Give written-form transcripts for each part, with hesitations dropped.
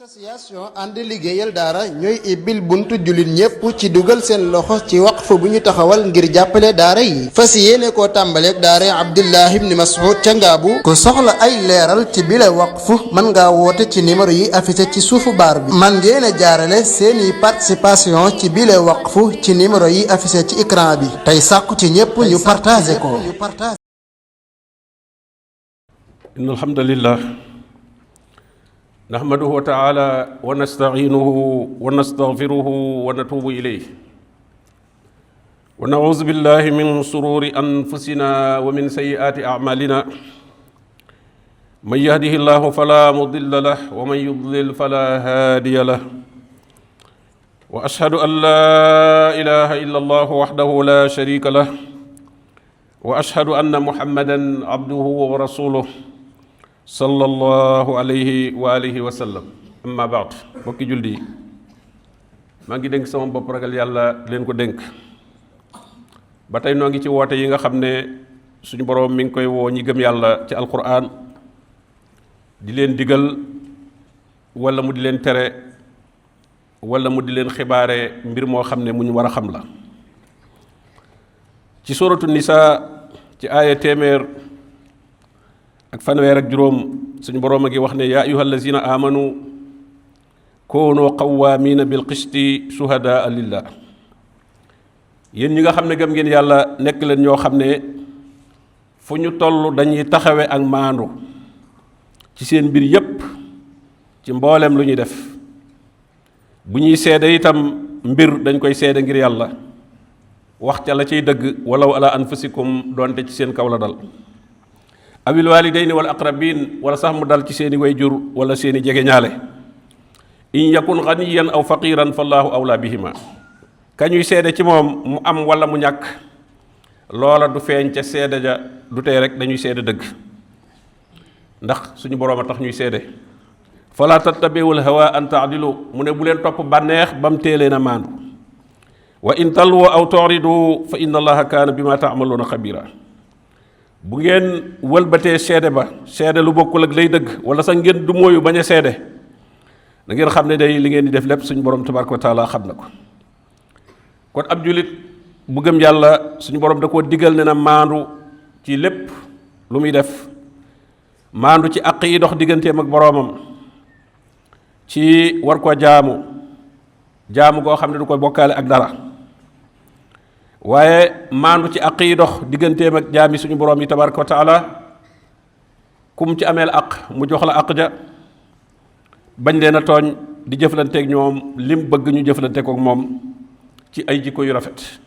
association ànd liggéeyal daara ñooy ibbil buntu jullit ñépp ci dugal seen loxo ci waqf bu ñu taxawal ngir jàppale daara yi fas yéene koo tàmbaleeg daara Abdullah ibn Mas'ud ca Ngaabu ku soxla ay leeral ci bile waqf mën ngaa woote ci numéro yi affiché ci suufu baar bi man ngeen a jaarale seeni participation ci bile waqf ci numéro yi affiché ci écran bi tey sàkku ci ñépp ñu partagé ko. inna alhamdulillah nahmaduhu ta'ala wa nasta'inuhu wa nastaghfiruhu wa natubu ilayhi wa na'udhu billahi min sururi anfusina wa min sayyiati a'malina man yahdihillahu fala mudilla lahu wa man yudlil fala hadiya lahu wa ashhadu an la ilaha illa Allah wahdahu la sharika lahu wa ashhadu anna Muhammadan abduhu wa rasuluhu sallallahu alayhi wa alihi wa sallam amma baad bokki julli yi maa ngi dénk sama bopp ragal yàlla leen ko dénk ba tey noo ngi ci woote yi nga xam ne suñu boroom mi ngi koy woo ñi gëm yàlla ci alquran di leen digal wala mu di leen tere wala mu di leen xibaare mbir moo xam ne mu ñu war a xam la ci suratu nisa ci aaya téeméer ak fanweer ak juróom suñu boroom a ngi wax ne yaa ayyuha allazina amanu koonoo qawwaamina bil qisti shuhadaa lillah yéen ñi nga xam ne gëm ngeen yàlla nekk leen ñoo xam ne fu ñu toll dañuy taxawe ak maandu ci seen mbir yépp ci mbooleem lu ñuy def bu ñuy seede itam mbir dañ koy seede ngir yàlla wax ca la ciy dëgg walaw ala anfusikum doonte ci seen kaw la dal awil walidayni wal aqrabin wala sax mu dal ci seeni wayjur wala seeni jege ñaale in yakun ganiyan aw faqiran fallahu awla bihima kañuy seede ci moom mu am wala mu ñàkk loola du feeñ ca seede ja du tey rek dañuy seede dëgg ndax suñu boroom a tax ñuy seede fala tattabi'ul hawa an ta'dilu mu ne bu leen topp bànneex ba mu téeleen a maandu wa in talwu aw turidu fa inna allaha kaana bima ta'maluna xabira bu ngeen wëlbatee seede ba seede lu bokkul ak lay dëgg wala sax ngeen du mooyu bañ a seede da ngeen xam ne day li ngeen di def lépp suñu borom tabaraka wa taala xam na ko kon ab julit bu gëm yàlla suñu borom da koo digal ne na maandu ci lépp lu muy def maandu ci àq yi dox digganteem ak boroomam ci war koo jaamu goo xam ne du ko bokkaale ak dara waaye maandu ci àq yi dox digganteem ak jaami suñu boroom yi tabaraka wa taala kum ci ameel àq mu jox la àq ja bañ leen a tooñ di jëflanteeg ñoom lim bëgg ñu jëflante kook moom ci ay jikko yu rafet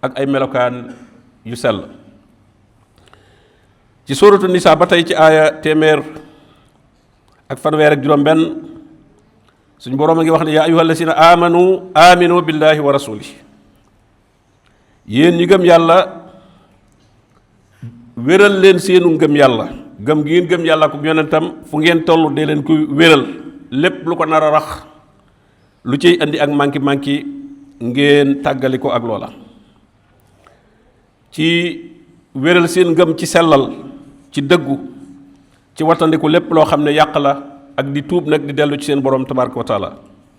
ak ay melokaan yu sell ci suuratu nisaa ba tey ci aaya téeméer ak fanweer ak juróom benn suñu boroom a ngi wax ne yaa ayyuhal lazina aminu billahi wa rasulihi yéen ñi gëm yàlla wéral leen seenu ngëm yàlla gëm gi ngeen gëm yàlla ko yonentam fu ngeen toll dee leen ko wéral lépp lu ko nar a rax lu ciy indi ak manki ngeen tàggali ko ak loola ci wéral seen ngëm ci sellal ci dëggu ci wattandiku lépp loo xam ne yàq la ak di tuub nag di dellu ci seen borom tabaraka wa taala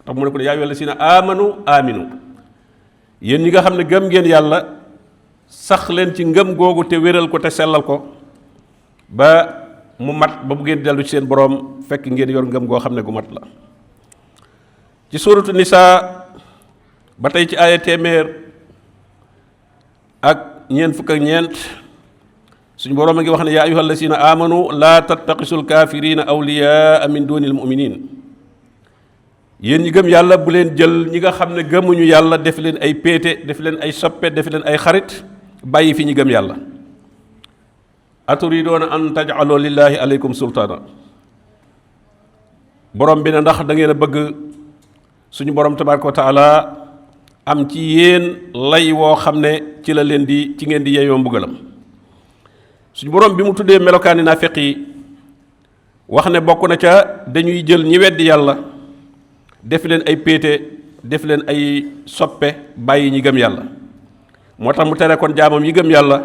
tax mu ne ko ne yaa ayyuhal lazina aminu yéen ñi nga xam ne gëm ngeen yàlla sax leen ci ngëm googu te wéral ko te sellal ko ba mu mat ba bu ngeen dellu ci seen boroom fekk ngeen yor ngëm goo xam ne gu mat la ci suuratu nisaa ba tey ci aaya téeméer ak ñeent fukk ak ñeent suñu boroom a ngi wax ne yaa ayyuhal lazina amanu laa tattaxisul kaafirina awliyaa min dunil muminin yéen ñi gëm yàlla bu leen jël ñi nga xam ne gëmuñu yàlla def leen ay péete def leen ay soppe def leen ay xarit bàyyi fi ñi gëm yàlla aturidoona an taj'alu lillahi aleykum sultaana borom bi ne ndax da ngeen a bëgg suñu borom tabaraka wa taala am ci yéen lay woo xam ne ci la leen di ci ngeen di yeyoo mbugalam suñu borom bi mu tuddee melokaani naafiq yi wax ne bokk na ca dañuy jël ñi weddi yàlla def leen ay péete def leen ay soppe bàyyi ñi gëm yàlla moo tax mu tere kon jaamam yi gëm yàlla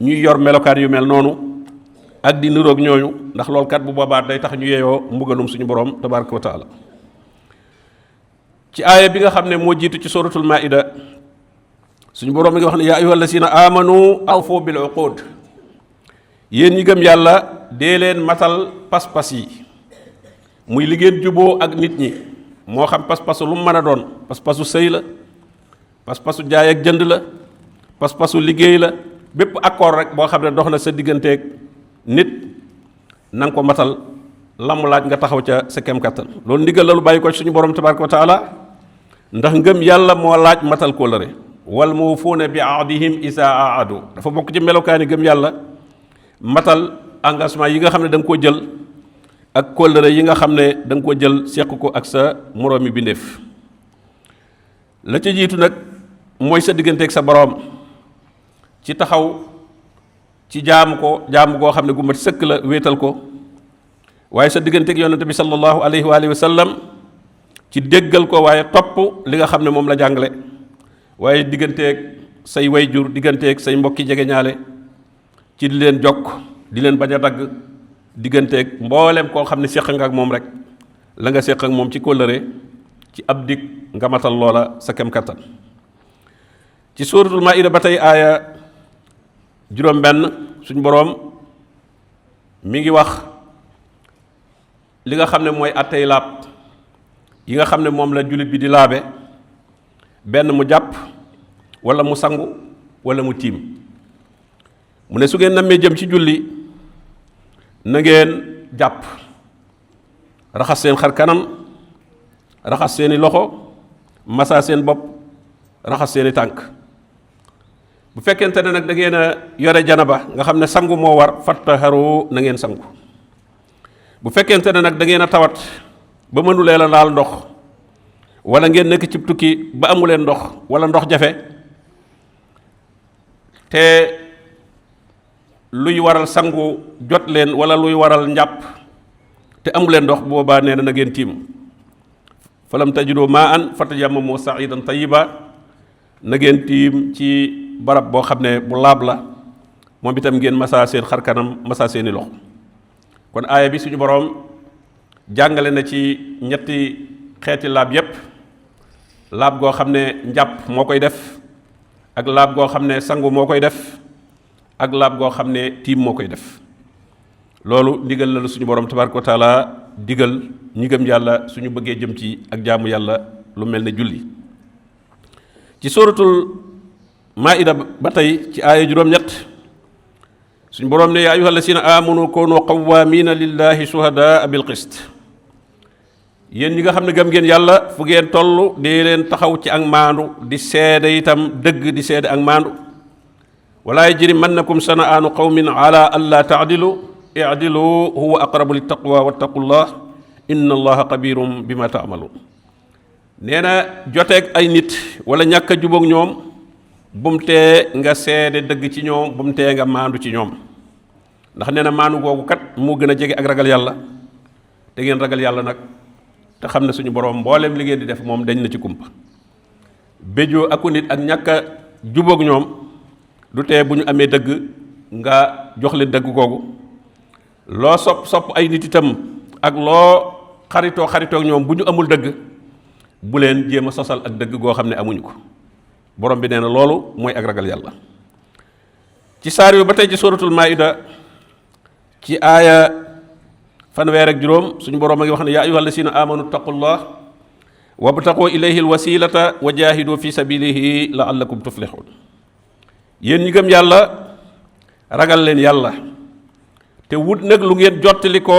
ñuy yor melokaan yu mel noonu ak di niroog ñooñu ndax loolu kat bu boobaa day tax ñu yeeyoo mbugalum suñu borom tabaraka wa taala ci aaya bi nga xam ne moo jiitu ci suratul maida suñu boroom mi ngi wax ne yaa ayyuhal lazina amanu awfu bil uqud yéen ñi gëm yàlla dee leen matal pas-pas yi muy li ngeen juboo ak nit ñi moo xam pas-pasu lu mu mën a doon pas-pasu sëy la pas-pasu jaay ak jënd la pas-pasu liggéey la bépp accord rek boo xam ne dox na sa digganteeg nit na nga ko matal la mu laaj nga taxaw ca sa kem kattan loolu ndigal la lu bàyyi ko suñu borom tabaraka wa taala ndax ngëm yàlla moo laaj matal kóllëre wal muufuuna bi ahdihim isaa aadu dafa bokk ci melokaani gëm yàlla matal engagement yi nga xam ne da nga koo jël ak kóllëre yi nga xam ne da nga koo jël seq ko ak sa moroomi bindeef la ca jiitu nag mooy sa digganteeg sa boroom ci taxaw ci jaamu goo xam ne gu mat sëkk la wéetal ko waaye sa digganteeg yonente bi sallallahu alayhi wa sallam ci déggal ko waaye topp li nga xam ne moom la jàngale waaye digganteeg say wayjur digganteeg say mbokki jegeñaale ci di leen jokk di leen bañ a dagg digganteeg mboolem koo xam ne séq nga ak moom rek la nga séq ak moom ci kóllëre ci ab dig nga matal loola sa kem kattan ci suuratul maida ba tey aaya juróom benn suñ boroom mi ngi wax li nga xam ne mooy attey laab yi nga xam ne moom la jullit bi di laabe benn mu jàpp wala mu sangu wala mu tiim mu ne su ngeen nammee jëm ci julli na ngeen jàpp raxas seen xar kanam raxas seeni loxo masa seen bopp raxas seeni tànk bu fekkente ne nag da ngeen a yore janaba nga xam ne sangu moo war fattaharu na ngeen sangu bu fekkente ne nag da ngeen a tawat ba mënulee la laal ndox wala ngeen nekk ci tukki ba amuleen ndox wala ndox jafe te luy waral sangu jot leen wala luy waral njàpp te amuleen ndox boobaa nee na ngeen tiim falam tajidu maan fatayammamu sa'idan tayyiba na ngeen tiim ci barab boo xam ne bu laab la moom itam ngeen masa seen xar kanam masa seeni loxo kon aaya bi suñu boroom jàngale na ci ñetti xeeti laab yépp laab goo xam ne njàpp moo koy def ak laab goo xam ne sangu moo koy def ak laab goo xam ne tiim moo koy def loolu ndigal la suñu borom tabaraka wa taala digal ñi gëm yàlla suñu bëggee jëm ci ak jaamu yàlla lu mel ne julli ci suratul maida ba tey ci aaya juróom-ñett suñu borom ne yaa ayyuhal lazina amanu kunu qawwamina lillahi shuhadaa bil qist yéen ñi nga xam ne gëm ngeen yàlla fu ngeen toll di leen taxaw ci ak maandu di seede itam dëgg di seede ak maandu wala yajrimannakum shana'aanu qawmin ala alla ta'dilu i'dilu huwa aqrabu littaqwa wattaqullah inna allaha qabirum bima ta'malun nee na joteeg ay nit wala ñàkk a jubóog ñoom bum tee nga seede dëgg ci ñoom bum tee nga maandu ci ñoom ndax nee na maandu googu kat moo gën a jege ak ragal yàlla te ngeen ragal yàlla nag te xam ne suñu borom mboolem li ngeen di def moom dañ na ci kumpa béjoo aku nit ak ñàkk a jubóog ñoom du tee bu ñu amee dëgg nga jox leen dëgg googu loo sopp ay nit itam ak loo xaritoog ñoom bu ñu amul dëgg bu leen jéem a sosal ak dëgg goo xam ne amuñu ko borom bi nee na loolu mooy ak ragal yàlla ci saar yu ba tey ci suratul maida ci aaya fanweer ak juróom suñu borom a ngi wax ne yaa ayyuhal lazina amanu taqullah wabtaqu ilayhi alwasilata wa jahidu fi sabilihi la'allakum tuflihun yéen ñi gëm yàlla ragal leen yàlla te wut nag lu ngeen jottali ko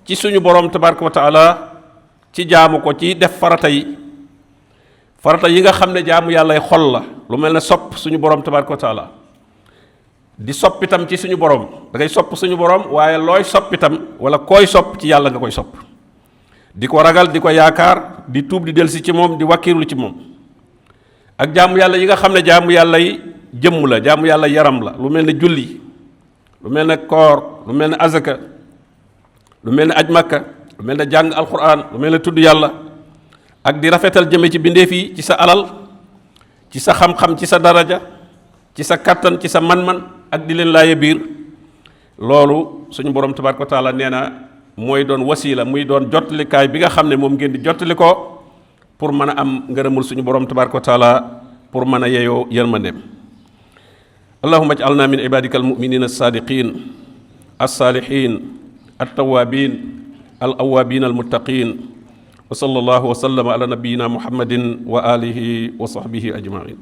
ci suñu borom tabaraka wa taala ci jaamu ko ci def farata yi nga xam ne jaamu yàllay xol la lu mel ne sopp suñu borom tabaraka wa taala di soppitam ci suñu borom da ngay sopp suñu borom waaye looy soppitam wala koy sopp ci yàlla nga koy sopp di ko ragal di ko yaakaar di tuub di delsi ci moom di wàkkiirlu ci moom ak jaamu yàlla yi nga xam ne jaamu yàlla yi jëmm la jaamu yàlla yaram la lu mel ne julli lu mel ne koor lu mel ne azaka lu mel ne aj makka lu mel ne jàng alquran lu mel ne tudd yàlla ak di rafetal jëme ci bindeef yi ci sa alal ci sa xam-xam ci sa daraja ci sa kattan ci sa man-man ak di leen laaye biir loolu suñu borom tabaraka wa taala nee na mooy doon wasila muy doon jottalikaay bi nga xam ne moom ngeen di jottali ko pour mën a am ngërëmul suñu borom tabaraka wa taala pour mën a yeyoo yërmandeem. allahumma ij'alna min ibadika almuminina alsadiqin alsalihin altawabin alawabin almuttaqin wa sallallahu wa sallama ala nabiyina muhammadin wa alihi wa sahbihi ajmain.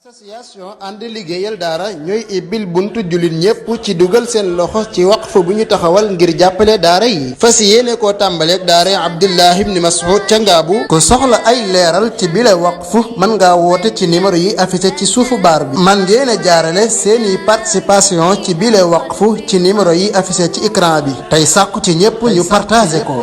association ànd liggéeyal daara ñooy ibbil buntu jullit ñépp ci dugal seen loxo ci waqf bu ñu taxawal ngir jàppale daara yi fas yéene koo tàmbaleeg daara Abdullah ibn Mas'ud ca Ngaabu. ku soxla ay leeral ci bile waqf mën ngaa woote ci numéro yi affiché ci suufu baar bi. man ngeen a jaarale seeni participation ci bile waqf ci numéro yi affiché ci écran bi tey sàkku ci ñépp ñu partagé ko.